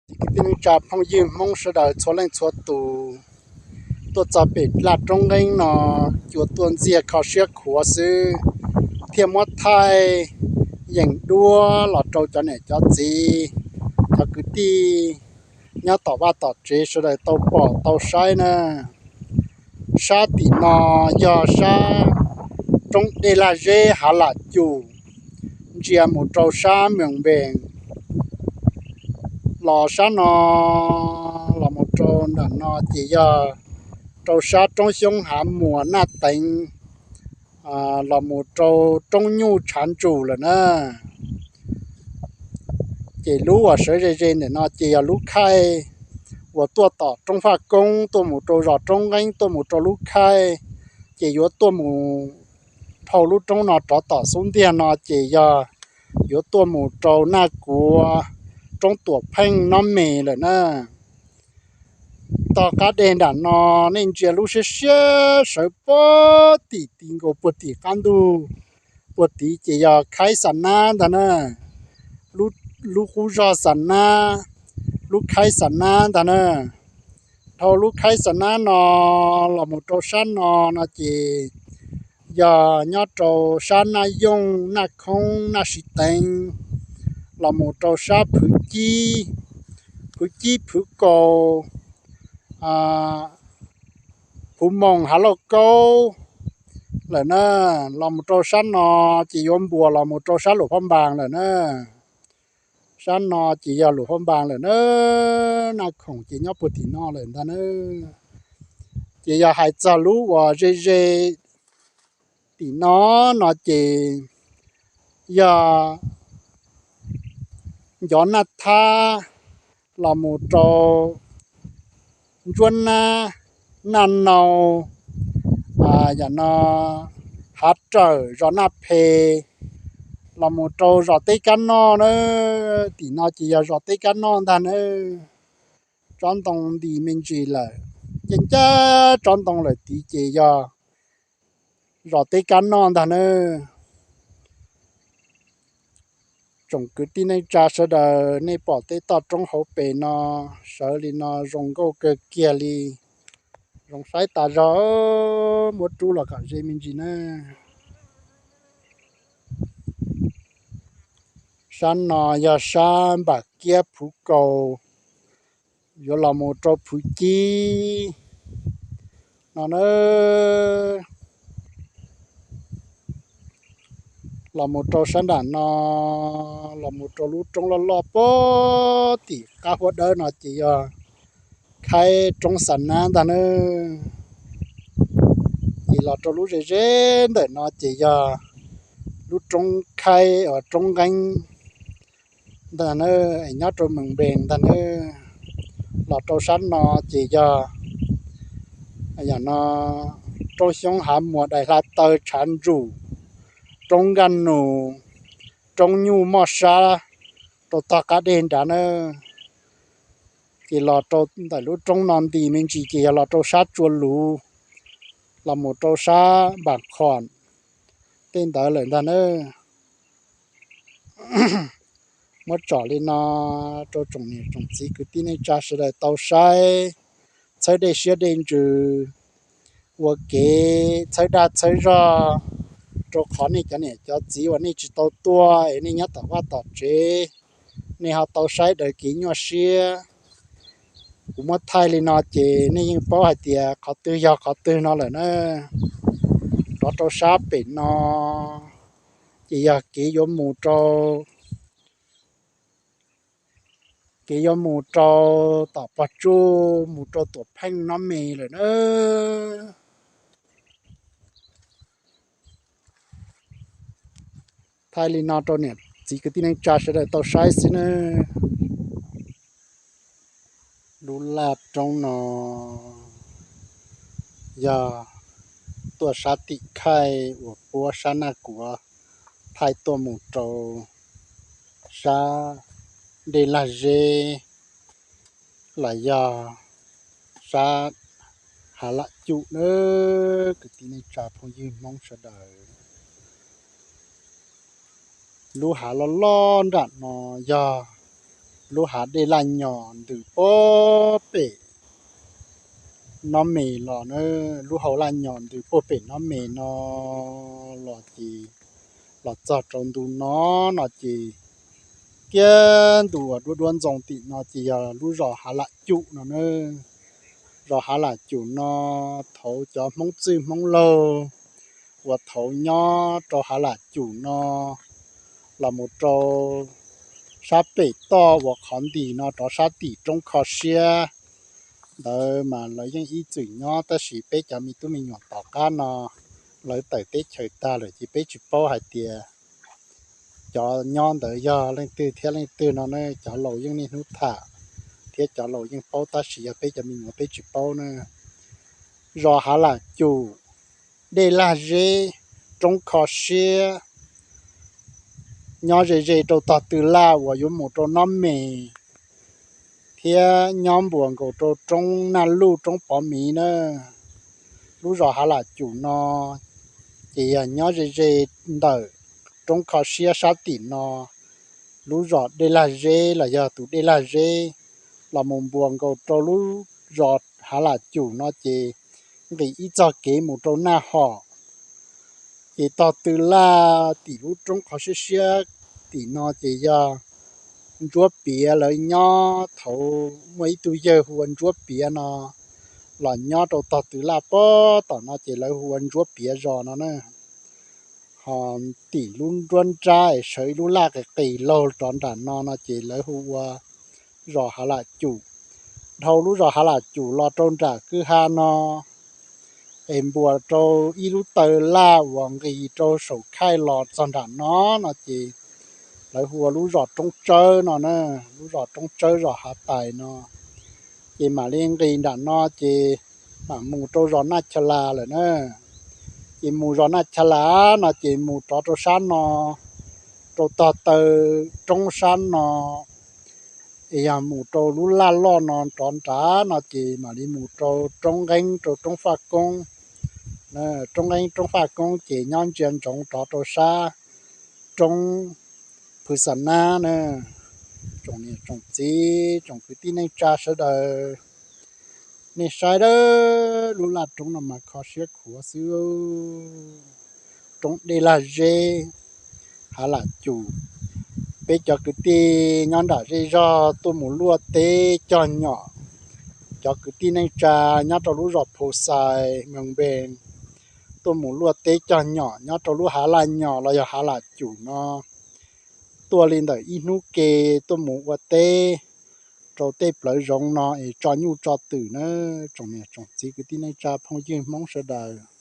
Kwv tij neej tsa phooj ywg Hmoob sawv daws txhua leej txhua tus, tuaj txog pem laj roob nqeeb no, cua tuaj ntxiag kho siab khuav xwb, thiaj muab thaij yeem duab los rau cov niam cov txiv, cov kwv tij nyob tom vaj tom tsev sawv daws tau pom tau saib na. Sab tim no yog sab roob Dej Laj Zeb Hav Lam Cum, ntsia mus rau sab Mees Npees. Los sab no, los mus rau nram no ces yog rau sab roob Xyoob Hav Muas Naj Teev, los mus rau roob Nyuj Tshav Ntsum lawm na. Ces lub uas sawv ze ze ntawm no ces yog lub khaij uas tuaj tom roob Faj Koob tuaj mus rau zos Roob Nqeeb tuaj mus rau lub khaij, ces yuav tuaj mus dhau lub roob no rov tom xub ntiag no ces yog yuav tuaj mus rau Naj Kuav, roob Tuam Pheej Nob Mes lawm na. Tog qab deg nram no, nej ntsia lub siab siab sawv puag tim ti nkaus puag tim qab ntug, puag tid ces yog khaib Xa Nab ntag na. Lub qub zog Xa Nab, lub khaib Xa Nab ntag na. Dhau lub khaib Xa Nab no los mus rau sab no no ces yog nyob rau sab Naj Yooj, Naj Khoob, Naj Siv Teev, los mus rau sab Phwv Cib, Phwv Cib, Phwv Kaus, Phwv Moos, Hav Lauj Kaub lawm na. Los mus rau sab no ces yuav npuas los mus rau sab Luam Phaj Npas lawm na. Sab no ces yog Luam Phaj Npas lawm na. Naj Khoom ces nyob puag tim no lawm ntag na. Ces yog hais txog lub uas ze ze tim no no ces yog ncov Naj Thab los mus rau Ntsuab Nab, Naj Nau, yam no Hav Rawm, zos Naj Phe, los mus rau zos Teb Kab Noj na. Tim no ces yog zos Teb Kab Noj ntag na. Tsob ntoo nti me ntsis lawm, ncaj ncaj tsob ntoo lawm tid ces yog zos Teb Kab Noj ntag na. Tsoom kwv tij neej tsa sawv daws, nej pom tej toj roob hauv pes no, sawv li no zoo nkauj kawg kiag li, zoo saib tas zog, muab rub los kom ze me ntsis na. Sab no yog sab Npam Kiab, Phuv Kaus, yuav los mus rau Phuv Cib no na. Los mus rau sab nram no, los mus rau lub roob loj loj puag tim qab huab dawb no ces yog khaib roob Xa Nab ntag na. Ces los rau lub ze ze ntawm no ces yog lub roob khaib uas Roob Nqeeb ntag na, es nyob rau Mees Npees ntag na. Los rau sab no ces yog, yam no, roob Xyoob Hav Muas, Dais Hla Taw, Tshav Ntsum, roob Nkaj Nus, roob Nyuj Moj Sab, rau tog qab deg nrad na. Ces los rau ntawm lub roob no nti me ntsis ces yog los rau sab Tsua Luv, los mus rau sab Npam Khoom tej ntawd lawm ntag na. Muab tsom li no rau tsoom niam tsoom txiv kwv tij neej tsa sawv daws tau saib, txhawb dej siab dej ntsws, ua kev txhawb dag txhawb zog, rau qhov nej cov niam cov txiv uas nej tsis tau tuaj es nej nyob tom vaj tom tsev, nej ho tau saib daws kev nyuaj siab. Kuv muab thaij li no ces nej yeej paub hais tias qhov twg yog qhov twg no lawm na. Rov rau sab pem no ces yog kev yuav mus rau, kev yuav mus rau tom Pog Tsuj mus rau Tuam Pheej Nob Mes lawm na. Thaij li no rau niam txiv kwv tij neej tsa sawv daws tau saib xwb nawb. Lub laj roob no yog tuaj sab tim khaij uas puab sab Naj Kuav thaij tuaj mus rau sab Dej Laj Zeb los yog sab Hav Lam Cum nawb kwv tij neej tsa phooj ywg Hmoob sawv daws. Lub hav loj loj nram no yog lub hav dej Laj Nyos ntws puag pem Nob Mes los na, lub hau Laj Nyos ntws puag pem Nob Mes no los ces los txog rau ntu no, no ces kiag ntu uas duab duab ntxoo tim no ces yog lub zos Hav Lam Cum no na. Zos Hav Lam Cum no thaum cov Hmoob txwj Hmoob laug uas thaum nyob rau Hav Lam Cum no los mus rau sab pem toj uas qhov ntis no rov sab tim roob Kho Siab ntawd mas lawv yeej ib txwm nyob, tab sis peb cov me tub me nyuam tom qab no lawv tawm teb chaws tag lawm ces peb tsis paub hais tias cov nyob ntawd yog leej twg thiab leej twg no ne. Cov laus yeej niaj hnub tham thiab cov laus yeej paub, tab sis yog peb cov me nyuam peb tsis paub na. Zos Hav Lam Cum, dej Laj Zeb, roob Kho Siab, nyob ze ze rau tog Tw Laj uas yuav mus rau Nob Mes thiab nyob npuas nkaus rau roob Naj Luj, roob Pov Miv na. Lub zos Hav Lam Cum no ces yog nyob ze ze ntawm roob Kho Siab sab tim no. Lub zos dej Laj Zeb los yog tus dej Laj Zeb los mus npuas nkaus rau lub zos Hav Lam Cum no ces nqis ib txog kev mus rau Naj Hom. Ces tog Tw Laj tim lub roob Kho Siab siab tim no ces yog Ntsuab Piav lawv nyob. Thaum muaj ib tug yawg hu ua Ntsuab Piav no los nyob rau tog Tw Laj puag tom no ces lawv hu ua Ntsuab Piav zos no na. Ho tim lub nruab nrab es sawv ib lub laj qis qis laug rov nram no no ces lawv hu ua zos Hav Lam Cum. Dhau lub zos Hav Lam Cum los rau nram kwj ha no es npuas rau ib lub taw laj uas nqis rau saum khaij los txog nram no no ces lawv hu ua lub zos Roob Tsawb no na, lub zos Roob Tsawb zos Hav Tais no. Ces mam li nqis nram no ces mam mus rau zos Naj Cha Las lawm na. Ces mus zos Naj Cha Las no ces mus rov rau sab no, rau tog taw roob sab no, es yog mus rau lub laj loj no rov nrad no ces mam li mus rau roob nqeeb rau roob Faj Koob. Roob nqeeb roob Faj Koob ces nyob ntsia ntsoov rov rau sab roob Phwv Xa Nab na. Tsoom niam tsoom txiv tsoom kwv tij neej tsa sawv daws, nej saib lub laj roob no mas kho siab khuav xwb. Roob dej Laj Zeb, Hav Lam Cum. Peb cov kwv tij nyob nram zej zog tuaj mus luaj teb cog nyom, cov kwv tij neej tsa nyob rau lub zos Phu Xais, Moos Npees, tuaj mus luaj teb cog nyom nyob rau lub Hav Laj Nyos los yog Hav Lam Cum no, tuaj li ntawm ib hnub ke tuaj mus ua teb rau tej plawv zoov no es tso nyuj tso twm na, tsoom niam tsoom txiv kwv tij neej tsa phooj ywg Hmoob sawv daws.